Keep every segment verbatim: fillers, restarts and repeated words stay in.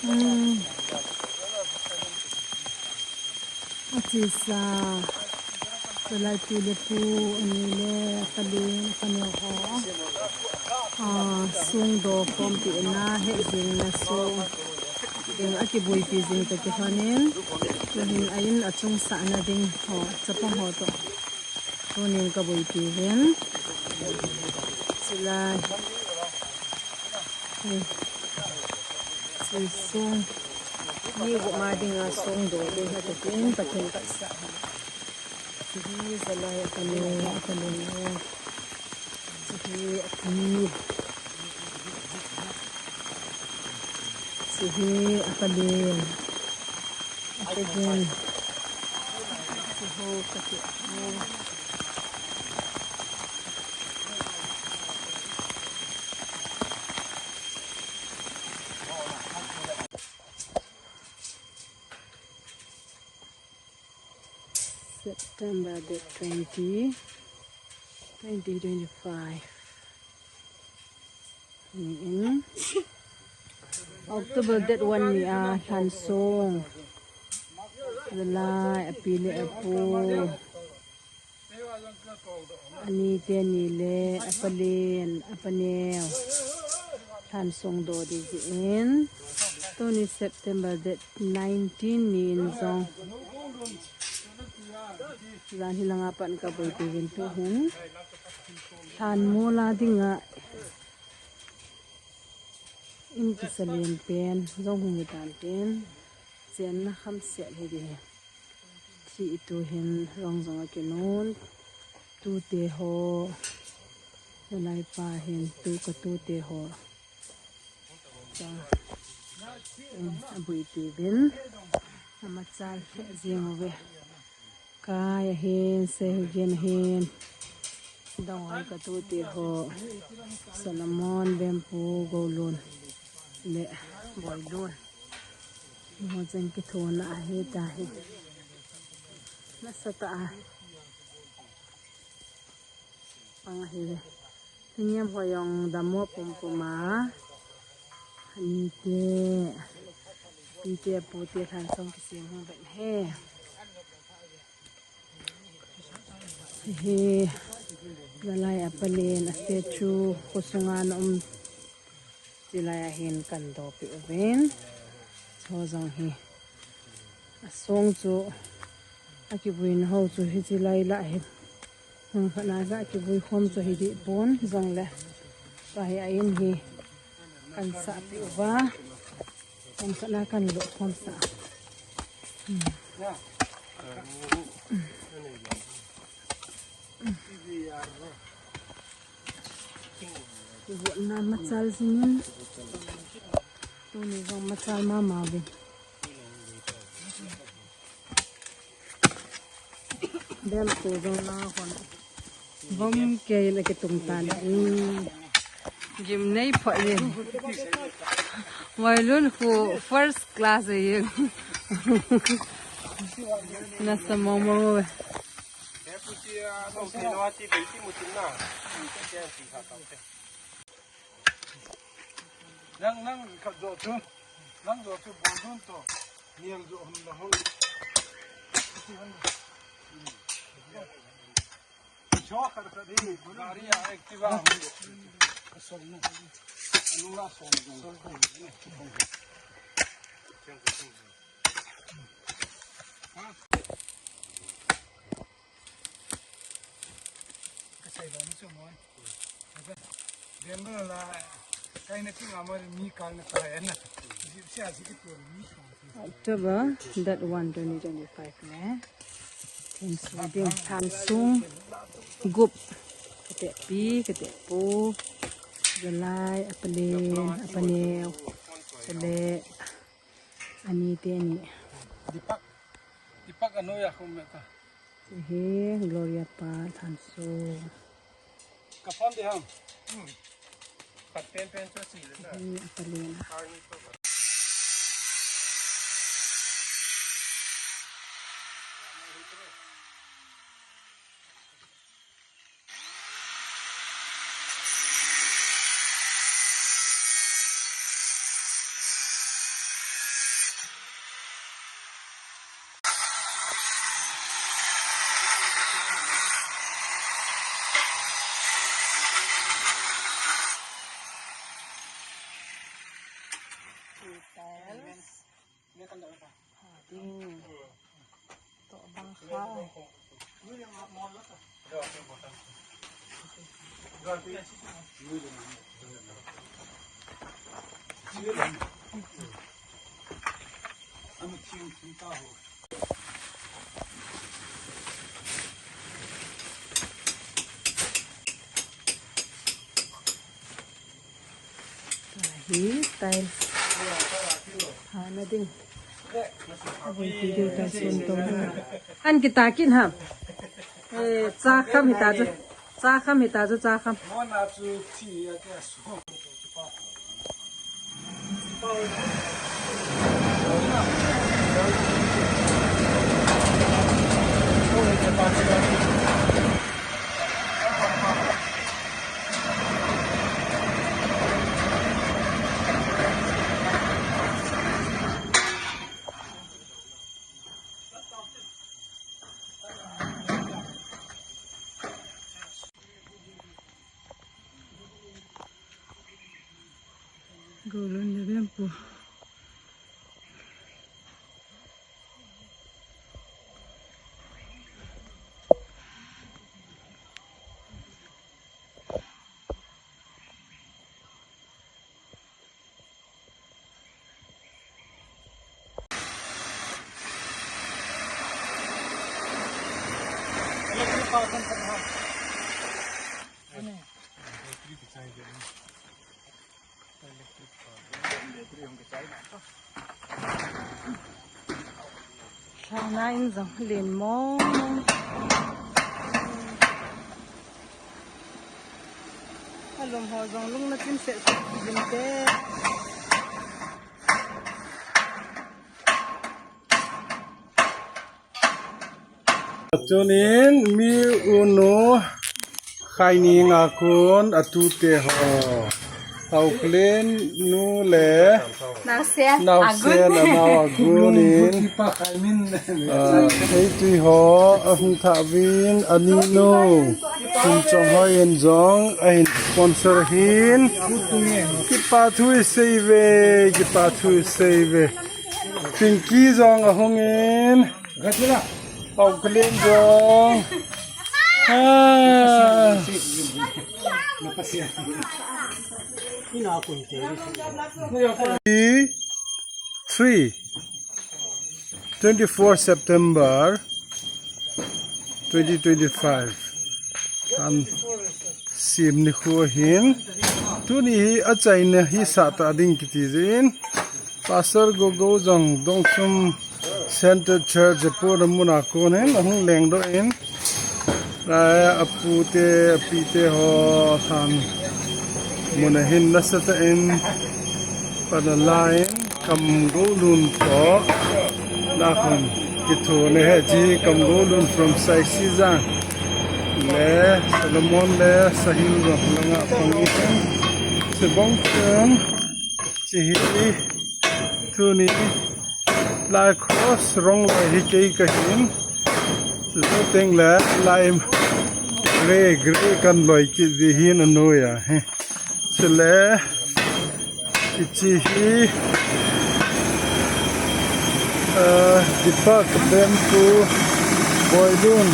Hmm. Achesa, Lalai pi le pu, ani le, apalen, apaneo ho. Ah, songdoh khompi na, hejing na song. Ding akibuipi jing toh kilhonin. Tuhin a in achung sahna ding ho, chapang ho toh. Tunin kabuipi uvin. Chulai. Hmm. Chi song. Ni gup ma dinga songdoh ding ahi tin Pathen katsah. Chi hi Lalai apalen, apalen. Chi hi api. Chi hi apalen. Apahin. Chi ho kati. September date twenty, twenty twenty-five. Ni in October date one ni a lhansong. Lalai api le apu. Ani teni le apalen, apaneo. Lhansong doh ding ahin. Tuni September date nineteen ni in jong. Jan hi langa pan kabuipi uvin tuhin. Lhan mol a dinga in kisa len pen jong hung hitan tin. Chenna khamset hi ding. Thi itu hin rong jong akinon. Tute ho. Lalai pa hin tu katute ho. Cha. Um, abuipi uvin. Amachal he jing uve. Kai ahin, Sehugin ahin. Dong hoi katute ho. Solomon, Bempu, Golun. Le, Boilun. Mo jeng kithona ahi tahi. Nasatah a. Pang ahi ve. Thingyam ho jong damo pumpum a. Ani te. Pi te pu te lhansong kisem ho ben he. Hi, Lalai apalen a statue khosunga na um. Chulai ahin kandohpi uvin. Cho jong hi. Asong chu akibuina ho chu hiche lai lah hi. Hung khat na ga kibui khom chu hi dih pon jongle. Tua hi a in hi. Kansahpi uva. Kan khat na kan lo khom sah. Hmm. Kivotna machal jingin. Tuni jong machal mama uvin. Bempu jong na hon. Vom kei na kitung tan. Hmm. Gim nei pha ye. Vailun khu first class ye. Nasa momo. Nang, nang khat jo chu. Nang jo chu bol dun to. Nial jo hon la hon. Cho khat khat hi. Gari a Activa hon jo. Sol na. Anu la sol jo. October, date one, twenty twenty-five ne. Thanks for being Thansung. Gup. Kate pi, kate pu. Lalai, apalen, apaneo. Chule, ani teni. Deepak. Deepak anoya khum meta. Hi Gloria pa Thansung. Ka phone de ham. Hmm. Pat pen pen chu si le na. Hi apalen. Tiles. Ding. Toh bang kha. Hi, tiles. Hana ding. Abang video ta sun tong. An kita kin ha. Eh, cha kham hita chu. Cha kham hita chu, cha kham. Golun le bem pu. Sana in jong len mong mong. Alum ho jong lung na tin se se jin te. Tunin mi unu khaini nga kun atute ho. Haoklen nu le naosen, naosen agun. Anao agun in. Ah, ei tui ho ahung tha vin ani nu. Kum chong ho in jong ahin sponsor hin. Kipa thu isei ve, kipa thu isei ve. Pinky jong ahung in. Haoklen jong. Ah. Three, twenty-four September twenty twenty-five. An sim ni khu hin. Tuni hi achaina hi sa ta ding kiti jin. Pastor Gogo jong Dongchum Centre Church a puna muna konin ahung lengdoh in. Lai apute, apite ho than muna hin nasatah in pana lain Kamgolun toh. Nakon kithu ne he ji Kamgolun from Saisijang. Le Solomon le Sahil jong langa pang in. Chibang chen. Chi hi tuni lai cross rong loi hi kei kahin. Chu teng le lai grey, grey kan loi kit di hin anoi a hi. Chule hichi hi, ah, Deepak Bempu Boilun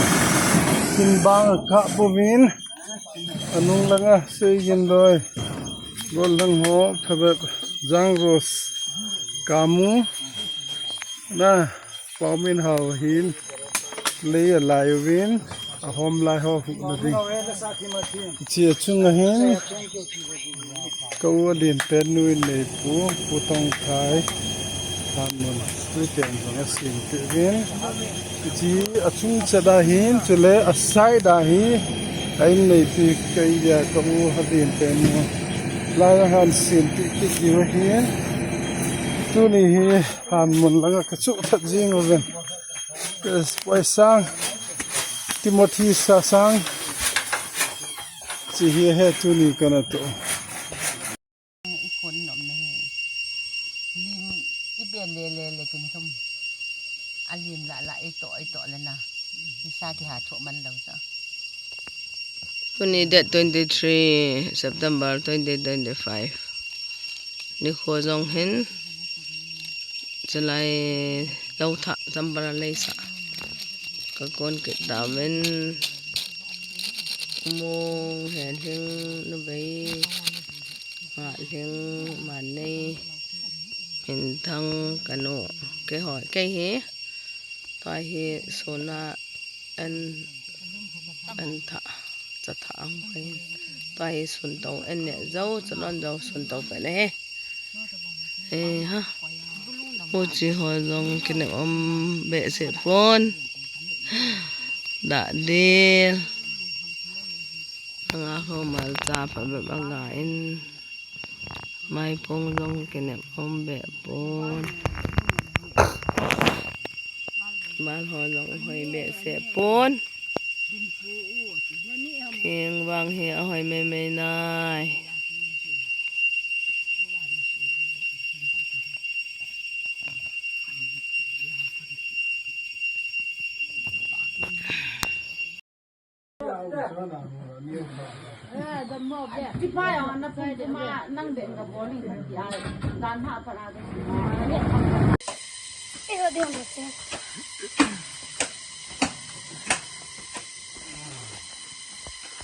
Kinbang kah pouvin. Anung langa Seijin loi, Gollang ho, Phabep, Jang Rose, Kamu, na, Paumin Hao hin, lei alai uvin, ahom lai ho hukna ding. Chi achunga hin, ka u alen pen nu in neipu, Pu Thongthai, Thanmun, tui teng jong asim peh uvin. Hichi achung chet a hin, chule aside a hi, a in neipi kei dia ka u alen pen nu. Lai a hin sim peh kit diu ahin. Tuni hi Thanmun langa ka chuh that jing uvin. Yes, Paisang, Timothy Sasang. Chi hi he tuni kana toh. I kon nom na he. Lim i be le le le kin thum. A lim la la i to i to le na. I sa ki ha tho man lo sa. Tuni date twenty-three September twenty twenty-five. Nikho jong hin. Chulai lou thah, chambara leisa. Ka kon kit tauvin. Mong, Helhing, Nubei, Ngahlhing, Mannei, Minthang, kanu, keiho, kei hi. Tua hi suna an, an thah, cha thah ang kei. Tua hi sun to, an ne jo, chalon jo, sun to pe le he. Eh, ha. Huchi ho jong kinem um behseh pon. Dahdil. Anga ho malcha phabep anga in. Maipung jong kinem um beh pon. Bal ho jong hoi behseh pon. Thing vang hi ahoi meimei nai.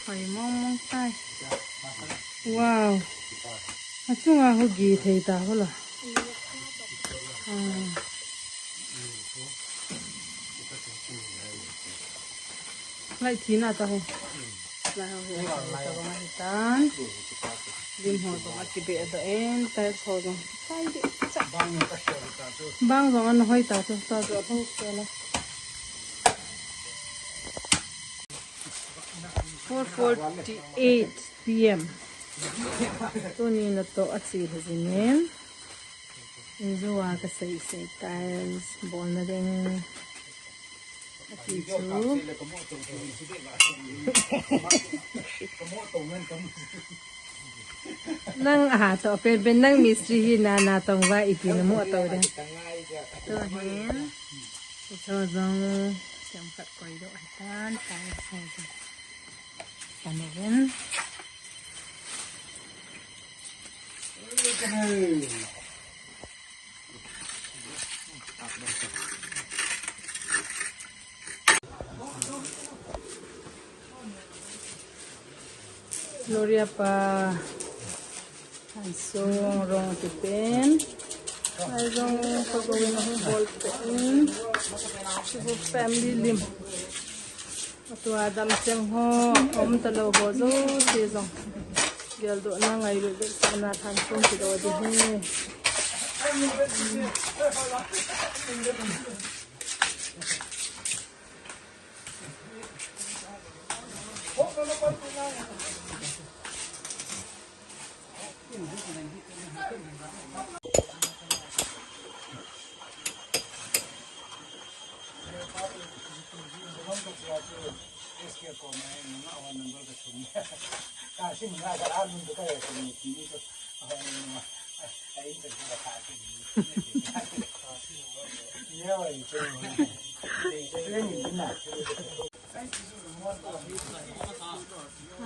Hoi mong mong tai. Wow. Achunga hugi thei ta hula. Ah. Lai thina ta he. Lai ho he. Lai ta bang ahi tan. Lim ho jong akibe doh in, tiles ho jong. Bang jong ana hoi ta chu, ta chu ahung sel a. Four forty-eight P M. Tuni natoh achi lha jingin. Injo a kasei sei tiles bolna ding. Ati chu. Nang aha to pen pen nang mistri hi na natong va ipi namu to ding. Tua hin. Tua jong siam khat koi doh ahi tan, tiles ho jong. Sana ven. Gloria pa Hansung rong ti pen. Ai jong ko ko win hung bol pen. Chibu family lim. Atua damseng ho, um talou ho jouse jong. Geldohna ngailut beh sahna thansung kidoh ding ahi.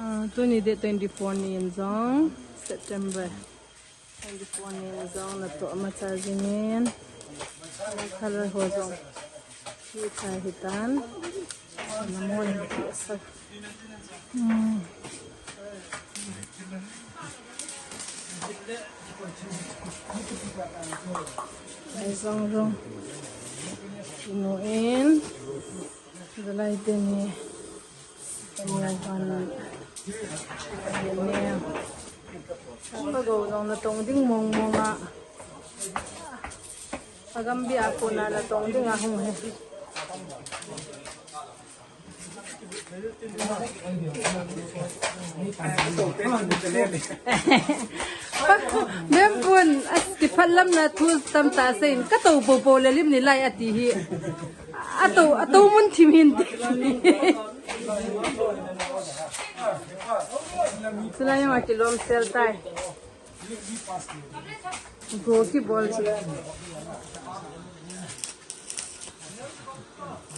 Ah, tuni date twenty-four ni in jong, September twenty-four ni in jong, natoh ama cha jingin, color ho jong hi cha hitan, namo in ki asa. Hmm. Ai jong jong. Inu in. Jalai teni. Teni apan. Teni. Apa go jong natong ding mong mong a. Agam bia kona natong ding ahung he. Bempun, as kiphat lamna thu tamtah seiyin, kato popo le lim ni lai ati hi. Ato, ato mun thim hin ti. Chulai jong akilom sel tai. Go kibol chu.